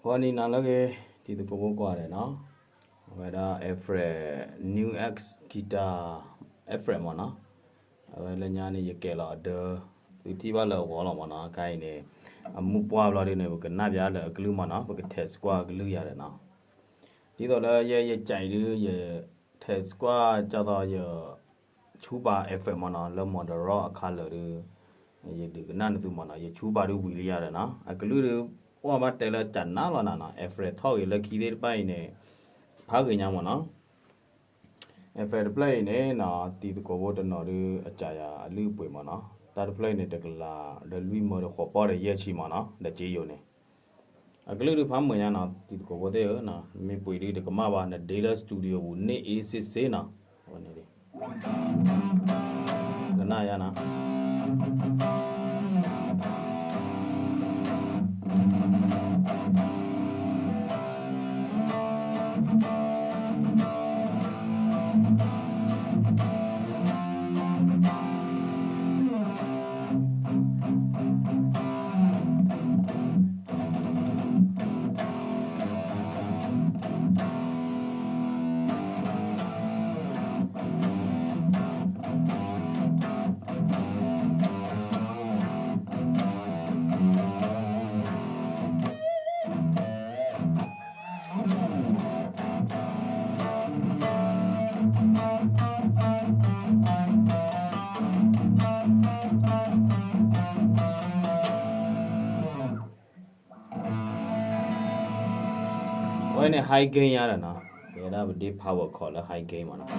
ဂီၤနံၤနၤလၢအဂ့ၤ တံၤသကိးဖိကိးဂၤဒဲးနီၤ, အဝဲဒၣ် Alfred New X Guitar Alfred မ့ၢ်နီၤ, အဝဲလၢညါန့ၣ် ယကဲလီၤအဒၢ သုထံၣ်ဘၣ်လၢအဂီၤလီၤမ့ၢ်နီၤ, ခါအံၤန့ၣ် အမူပှၢ်ဘျီဒုန့ၣ် ပကနၣ်ပျးလၢအကလုၢ်မ့ၢ်နီၤ, ပက test ကွၢ်အကလုၢ်ယၤဒီးနီၤ, ဒ်သိးလၢယဲယကဲအံၤဒု ယ test ကွၢ် ကၢ်သိးယ ဆူပာ် effect မ့ၢ်နီၤ, လၢ Montero အခါလၢာ်ဒု ယဒုးကနၣ်နသုမ့ၢ်နီၤ, ယဆူပာ်ဒုဝံၤလံယၤဒီးနီၤ, အကလုၢ်ဒု အိၣ်ဘၣ်တဲလၢကနၣ်လီၤနၤနီၤ, effect ထီၣ်ဂ့ၤလၢခံသ့ၣ်တဖၣ်အံၤန့ၣ် ဖးဂ့ၤညါမ့ၢ်နီၤ, effect တဖျၢၣ်အံၤန့ၣ်နီၤ တံၤသကိးဖိတနီၤဒု အစးယၤအလုၢ်အပှ့ၤမ့ၢ်နီၤ, တၢ်တဖျၢၣ်အံၤန့ၣ် တကလးဒီးလွံၢ်မၢဒီးဃိးပီၢ်ဒီးယဲၢ်ဆံမ့ၢ်နီၤ, ဒီးစ့ယိၤန့ၣ် အကလုၢ်ဒုဖးမုာ်ညါနီၤ, တံၤသကိးဖိသ့ၣ်ဧၢ, မ့ၢ်ပှ့ၤဒုတကမၣ်ဘၣ်, နဒ့လၢ studio ပူၤ န့ၢ်အ့စ့စ့နီၤ, အဝဲန့ၣ် ကနၣ်ယါနီၤ အဝဲန့ၣ် high gain ညါဒီးနီၤ, ယဲဒၣ်ပဒ့ power chord လၢ high gain မ့ၢ်နီၤ.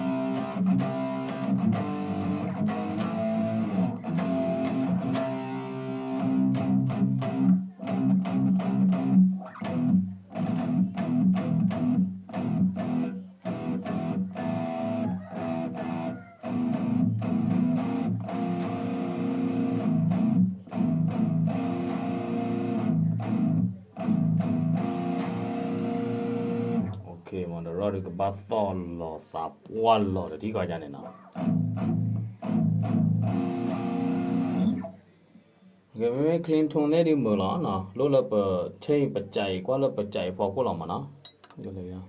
မ့ၢ်ဒီး ရီၣ်ဒုး ကဘၣ်သီၣ်လီၤသးပှၢ်လီၤတထံၣ်ဃီယါန့ၣ်နီၤ. မ့မ့ၢ် clean tone န့ၣ်ဒုးမုာ်လီၤနီၤ, လိၣ်လၢပ change ပစံးကွၢ်လၢပစံးဖီခိၣ်လီၤမ့ၢ်နီၤ.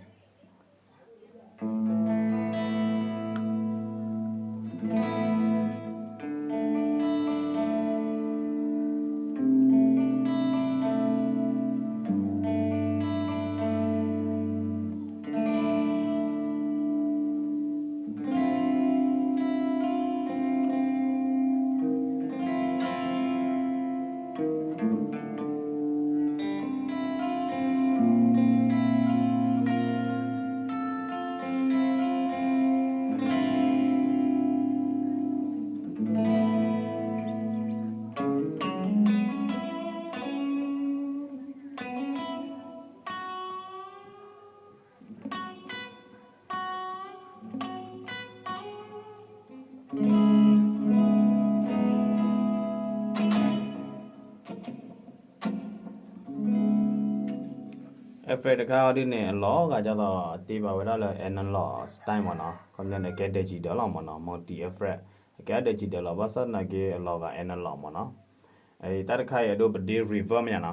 Effect တခါအံၤဒ်န့ၣ် အလီၤဂာ်ဒ်သိး အတ့ဘၣ်ဝဲဒၣ်လၢ analog style မ့ၢ်နီၤ, ခီပညီန့ၣ် ကဲ digital လီၤမ့ၢ်နီၤ, multi effect အကဲ digital လီၤ, ဘၣ်ဆၣ်သနာ်က့ အလီၤဂာ် analog မ့ၢ်နီၤ. တၢ်တခါအံၤ အဒိပဒ့ reverb မ့ၢ်နီ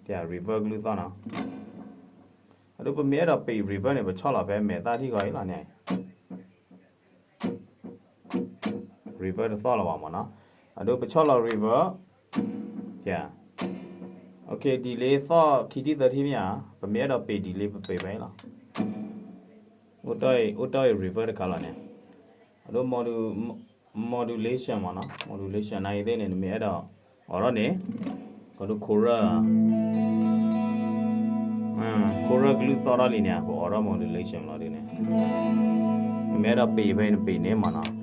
ၤ, reverb ကလုၢ်သီၣ်နီၤ, အဒိပမ့ၢ်အဲၣ်ဒိးပ့ၤ reverb န့ၣ် ပဆီၣ်လီၤဖဲမဲာ်သၣ်ထံၣ်ဃီအံၤလီၤန့ၣ် reverb တသီၣ်လၢၤဘၣ်မ့ၢ်နီၤ, အဒိပဆီၣ်လီၤ reverb, delay သီၣ်ခံထံၣ်သၢထံၣ်မ့ၢ်ဧါ, ပမ့ၢ်အဲၣ်ဒိးပ့ၤ delay ပပ့ၤဖဲအံၤလီၤ. အိၣ်တ့ၢ်အံၤ reverb တခါလီၤန့ၣ်, အဒိ modulation မ့ၢ်နီၤ, modulation နာ်က့သ့ၣ်န့ၣ် နမ့ၢ်အဲၣ်ဒိး အိးထီၣ်န့ၣ်, ကဒိ chorus, chorus ကလုၢ်သီၣ်ထီၣ်လံန့ၣ် ပအိးထီၣ် modulation လီၤဒ်န့ၣ်, နမ့ၢ်အဲၣ်ဒိးပ့ၤဖဲအံၤနပ့ၤန့ၣ်မ့ၢ်နီၤ.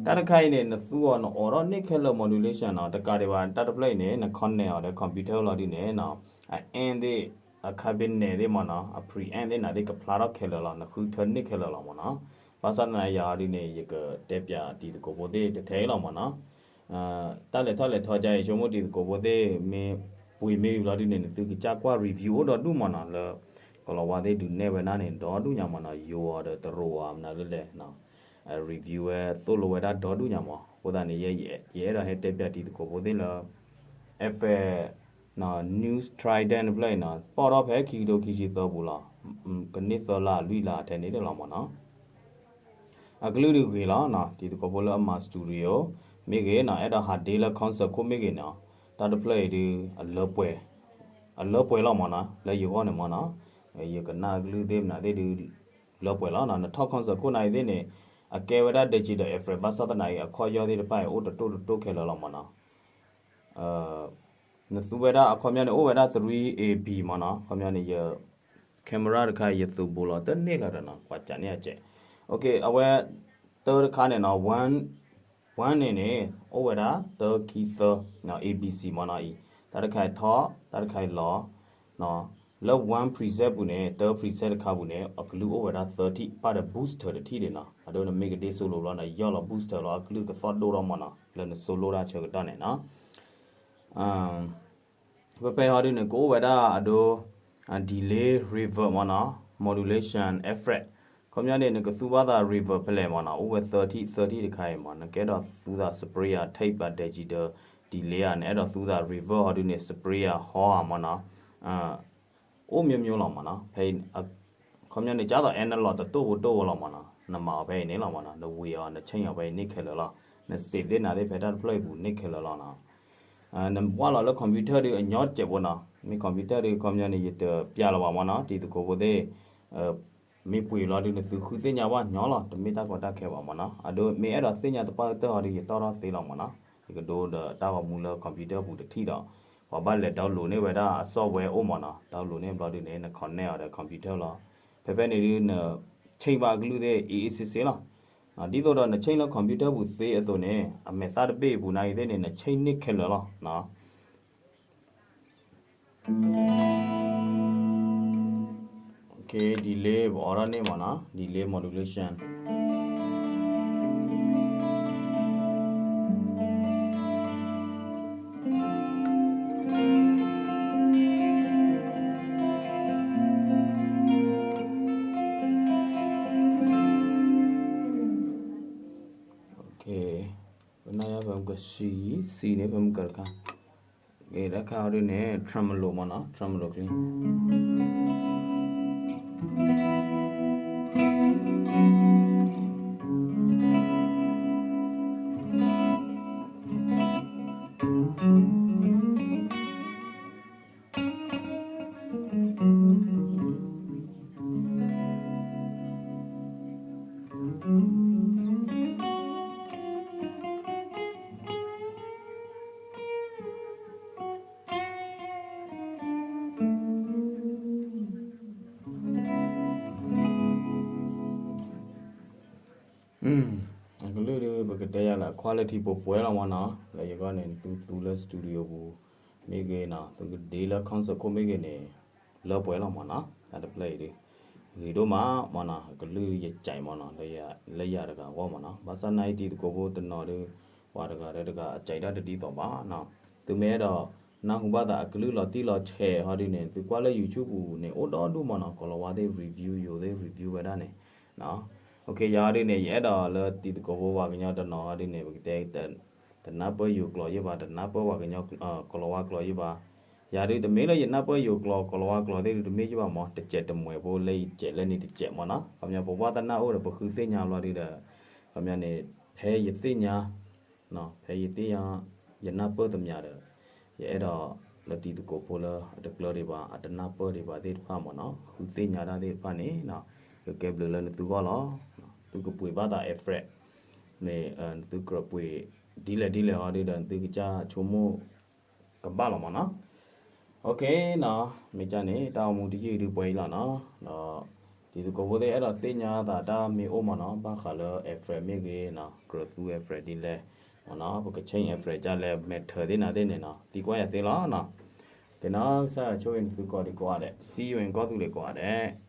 တၢ်တခါအံၤန့ၣ် နသူအီၤနအိးထီၣ်န့ၢ်ခဲလၢာ် modulation နီၤ, တကးဒံးဘၣ် တၢ်တဖျၢၣ်အံၤန့ၣ် န connect အီၤဒီး computer လီၤဒ်န့ၣ်နီၤ, အ amp သ့ၣ် အ cabinet သ့ၣ်မ့ၢ်နီၤ, အ preamp သ့ၣ်နၤသ့ၣ်ကဖျါထီၣ်ခဲလၢာ်လီၤ, နဃုထၢန့ၢ်ခဲလၢာ်လီၤမ့ၢ်နီၤ. ဘၣ်ဆၣ်သနာ်က့ယၤဒ်န့ၣ် ယကတဲပၠးတံၤသကိးဖိသ့ၣ်ထဲထဲအံၤလီၤမ့ၢ်နီၤ. တၢ်လဲၤထီၣ်လဲၤထီကါအံၤ ဆိကမိၣ်တံၤသကိးဖိသ့ၣ် မ့ၢ်ပှ့ၤမ့ၢ်ဝံၤလီၤဒ်န့ၣ် နသုကစၢ်ကွၢ် review အိၣ်ဒီဒူၣ်မ့ၢ်နီၤ, လၢ ကလီၤဝါသ့ၣ်ဒုးနဲၣ်ဝဲဒၣ်န့ၣ် ဒီဒူၣ်ညါမ့ၢ်နီၤ, ယိၤအီၤဒီးတရိးအီၤမနုၤလဲၣ်လဲၣ် review ဝဲသိၣ်လိဝဲဒၣ်ဒီဒူၣ်ညါမ့ၢ်. အဃိသတးန့ၣ် ယအဲၣ်ဒိးဟဲတဲပၠးတံၤသကိးဖိသ့ၣ်လၢ effect News Trident တဖျၢၣ်အံၤနီၤ ပီၣ်ထီၣ်ဖဲခံကထိခံဆံသၢပူၤလီၤ. ကန့ၢ်သၢလါလွံၢ်လါထဲန့ၣ်လီၤမ့ၢ်နီၤ. အကလုၢ်ဒုးဂ့ၤလီၤနီၤ တံၤသကိးဖိလၢအမၤ studio မ့ၢ်ဂ့ၤနီၤ အဲၣ်ဒိးဟးဒ့လၢ concert ခိၣ်မ့ၢ်ဂ့ၤနီၤ တၢ်တဖျၢၣ်အံၤဒုး အလၢပှဲၤလီၤမ့ၢ်နီၤ လၢယဂီၢ်န့ၣ်မ့ၢ်နီၤ. ယကနၣ်အကလုၢ်သ့ၣ်မနုၤသ့ၣ်ဒုး လၢပှဲၤလီၤနီၤ. နထီၣ် concert ခိၣ်နၤအံၤသ့ၣ်န့ၣ် အကဲဝဲဒၣ် digital effect ဘၣ်ဆၣ်သနာ်က့ အခီၣ်ယီၢ်သ့ၣ်တဖၣ်အံၤ အိၣ်တတိၢ်တတိၢ်ခဲလၢာ်လီၤမ့ၢ်နီၤ. နသူဝဲဒၣ်အခီပညီန့ၣ် အိၣ်ဝဲဒၣ် three A B မ့ၢ်နီၤ. အခီပညီန့ၣ် ယ camera တခါအံၤ ယသုးဘူးလီၤ တန့ၢ်လၢၤဒီးနီၤ ကွၢ်ကးန့ၢ်အကဲး. အဝဲ တၢတခါန့ၣ်နီၤ one one န့ၣ်န့ၣ် အိၣ်ဝဲဒၣ် တၢ ခံ သၢ A B C မ့ၢ်နီၤအံၤ တၢ်တခါအံၤထီၣ် တၢ်တခါအံၤလီၤ လၢ one preset ပူၤန့ၣ် တၢ preset တခါပူၤန့ၣ် အကလုၢ်အိၣ်ဝဲဒၣ်သၢထံၣ် ပၣ်ဒီး booster တထံၣ်ဒံးနီၤ. အဒိနမ့ၢ်ကဒ့ solo ဘျီန့ၣ် ယီၢ်လီၤ booster လီၤ အကလုၢ်ကသီၣ်ဒိၣ်ထီၣ်မ့ၢ်နီၤ လၢန solo တၢ်ဆၢကတီၢ်န့ၣ်နီၤ. ဖဲဖဲဟီဒုန့ၣ် ကအိၣ်ဝဲဒၣ်အဒိ delay, reverb မ့ၢ်နီၤ modulation, effect. ခီပညီန့ၣ် နကသူဘၣ်သး reverb ဖဲလဲၣ်မ့ၢ်နီၤ အိၣ်ဝဲသၢထံၣ် သၢထံၣ်တခါအံၤမ့ၢ် နကအဲၣ်ဒိးသူသး spray ဧါ tape ဧါ digital delay ဧါ နအဲၣ်ဒိးသူသး reverb ဟီဒုန့ၣ် spray ဧါ hall ဧါမ့ၢ်နီၤ အိၣ်မျိုးမျိုးလီၤမ့ၢ်နီၤ. ဖဲ ခီပညီန့ၣ် ကၢ်သိး analog တတိၢ်ဖိတိၢ်ဖိလီၤမ့ၢ်နီၤ နမၤအီၤဖဲအံၤန့ၣ်လီၤမ့ၢ်နီၤ နဝ့ၤအီၤ န change အီၤဖဲအံၤန့ၣ်ခဲလၢာ်လီၤ. န save သ့ၣ်နၤသ့ၣ်ဖဲတၢ်တဖျၢၣ်အံၤပူၤန့ၣ်ခဲလၢာ်လီၤနီၤ. နဝဲလီၤလၢ computer ဒုးအညီတစဲးဖိနီၤ မ့ၢ် computer ဒုး ခီပညီန့ၣ် ယတပျးလၢၤဘၣ်မ့ၢ်နီၤ တံၤသကိးဖိသ့ၣ် မ့ၢ်ပှ့ၤလီၤဒုး နသုဃုသ့ၣ်ညါဘၣ်ညီလီၤ တမ့ၢ်တၢ်ကီတၢ်ခဲဘၣ်မ့ၢ်နီၤ. အဒိမ့ၢ်အဲၣ်ဒိးသ့ၣ်ညါတပၣ်ကတၢၢ်ဟီဒုး ယတီၣ်ထီၣ်သ့လီၤမ့ၢ်နီၤ. ယကဒိဒီးတၢ်ဂီၤမူလၢ computer ပူၤတထံၣ်ဒီး ပှၤဘၣ်လဲၤ download န့ၢ်ဝဲဒၣ်အ software အိၣ်မ့ၢ်နီၤ download န့ၢ်ဘျီဒုးန့ၣ် န connect အီၤဒီး computer လီၤ. ဖဲဖဲန့ၣ်ဒုးန change ဘၣ်အကလုၢ်သ့ၣ် အ့ၣ်အ့ၣ်စ့စ့လီၤ. ဒ်သိးဒီးန change လၢ computer ပူၤသ့အသိးန့ၣ် အမဲာ်သၣ်တဘ့ၣ်အပူၤနာ်ဂ့ၤသ့ၣ်န့ၣ် န change န့ၢ်ခဲလၢာ်လီၤ. delay ပအိးထီၣ်န့ၢ်မ့ၢ်နီၤ delay modulation. ပနၢ်ယါဖဲမုၢ်ကဆံး စံးန့ၣ် ဖဲမုၢ်ကတခါ ဂ့ၤတၢ်ခါအီၤဒုးန့ၣ် tremolo မ့ၢ်နီၤ tremolo ချံ အကလုၢ်ဒုး ပကတဲယၤလၢ quality ပှဲၤပှဲၤလီၤမ့ၢ်နီၤ လၢယဂီၢ်န့ၣ် သုသူလၢ studio ပူၤ မ့ၢ်ဂ့ၤနီၤ သုကဒ့လၢ concert ခိၣ်မ့ၢ်ဂ့ၤန့ၣ် လၢပှဲၤလီၤမ့ၢ်နီၤ တၢ်တဖျၢၣ်အံၤဒုး ဂ့ၤဒိၣ်မးမ့ၢ်နီၤ အကလုၢ်ယကဲးမ့ၢ်နီၤ လၢယၤတဂၤအဂီၢ်မ့ၢ်နီၤ ဘၣ်ဆၣ်နာ်အံၤတံၤသကိးဖိတနီၤဒုး ပှၤတဂၤဒီးတဂၤ အကဲးဒၣ်တဒ်သိးဘၣ်နီၤ သုမ့ၢ်အဲၣ်ဒိးနၢ်ဟူဘၣ်သးအကလုၢ်လီၤတံၢ်လီၤဆဲးဟီဒုးန့ၣ် သုကွၢ်လၢ YouTube ပူၤန့ၣ် အိၣ်ဒီဒူၣ်မ့ၢ်နီၤ ကိၤလၤဝါသ့ၣ် review ယိၤသ့ၣ် review ဝဲဒၣ်န့ၣ် ယၤဒုးန့ၣ် ယအဲၣ်ဒိးလၢတံၤသကိးဖိပှၤကညီတနီၤဟီဒုးန့ၣ် ပကတဲ တနၢ်ပၢၢ်ယိၤကျိာ်ယ့ၢ်ဘၣ် တနၢ်ပၢၢ်ပှၤကညီ ကိၤလၤဝါကျိာ်ယ့ၢ်ဘၣ် ယၤဒုးတမ့ၢ်လၢယနၢ်ပၢၢ်ယိၤကျိာ် ကိၤလၤဝါကျိာ်သ့ၣ်ဒုးတမ့ၢ်ယ့ၢ်ဘၣ်မ့ၢ် တစဲးတမှဲၤဖိလၢယစဲးလၢန့ၣ်တစဲးမ့ၢ်နီၤ ခီပညီ ပဝၢ်သနာ်အိၣ်ဒီး ပဃုသ့ၣ်ညါဘျီဒုးဒီး ခီပညီန့ၣ် ဖဲယသ့ၣ်ညါ ဖဲယသ့ၣ်ညါ ယနၢ်ပၢၢ်သမျးဒီး ယအဲၣ်ဒိးလၢတံၤသကိးဖိလၢအတကျၢၤဒံးဘၣ် အတနၢ်ပၢၢ်ဒံးဘၣ်သ့ၣ်တဖၣ်မ့ၢ်နီၤ ဃုသ့ၣ်ညါတၢ်သ့ၣ်တဖၣ်န့ၣ် ကကဲဘျုးလၢနသုဂီၢ်လီၤ သုကပှ့ၤဘၣ်သး effect န့ၣ် နသုကြၢးပှ့ၤဒ်လဲၣ်ဒ်လဲၣ်ဟီဒုးဒီး နသုကစၢ်ဆိကမိၣ်ကဘၣ်လီၤမ့ၢ်နီၤ OK နီၤ မ့ၢ်ကၢ်န့ၣ် တၢ်အိၣ်မူတယုၢ်ဒုးပှဲၤအံၤလီၤနီၤ ဒီး တံၤသကိးဖိသ့ၣ်အဲၣ်ဒိးသ့ၣ်ညါသးတၢ်မ့ၢ်အိၣ်မ့ၢ်နီၤ ဘၣ်ဃးလၢ effect မ့ၢ်ဂ့ၤနီၤ ကြၢးသူ effect ဒ်လဲၣ်မ့ၢ်နီၤ ပက change effect ကလဲၣ် matter သ့ၣ်နၤသ့ၣ်န့ၣ်နီၤ သံကွၢ်ယၤသ့လီၤနီၤ ကနီၤ ကစၢ်ယွၤဆိၣ်ဂ့ၤနသုကိးဒံးကိးဂၤဒဲး see you in ကီၢ်သူလ့ၤကိးဂၤဒဲး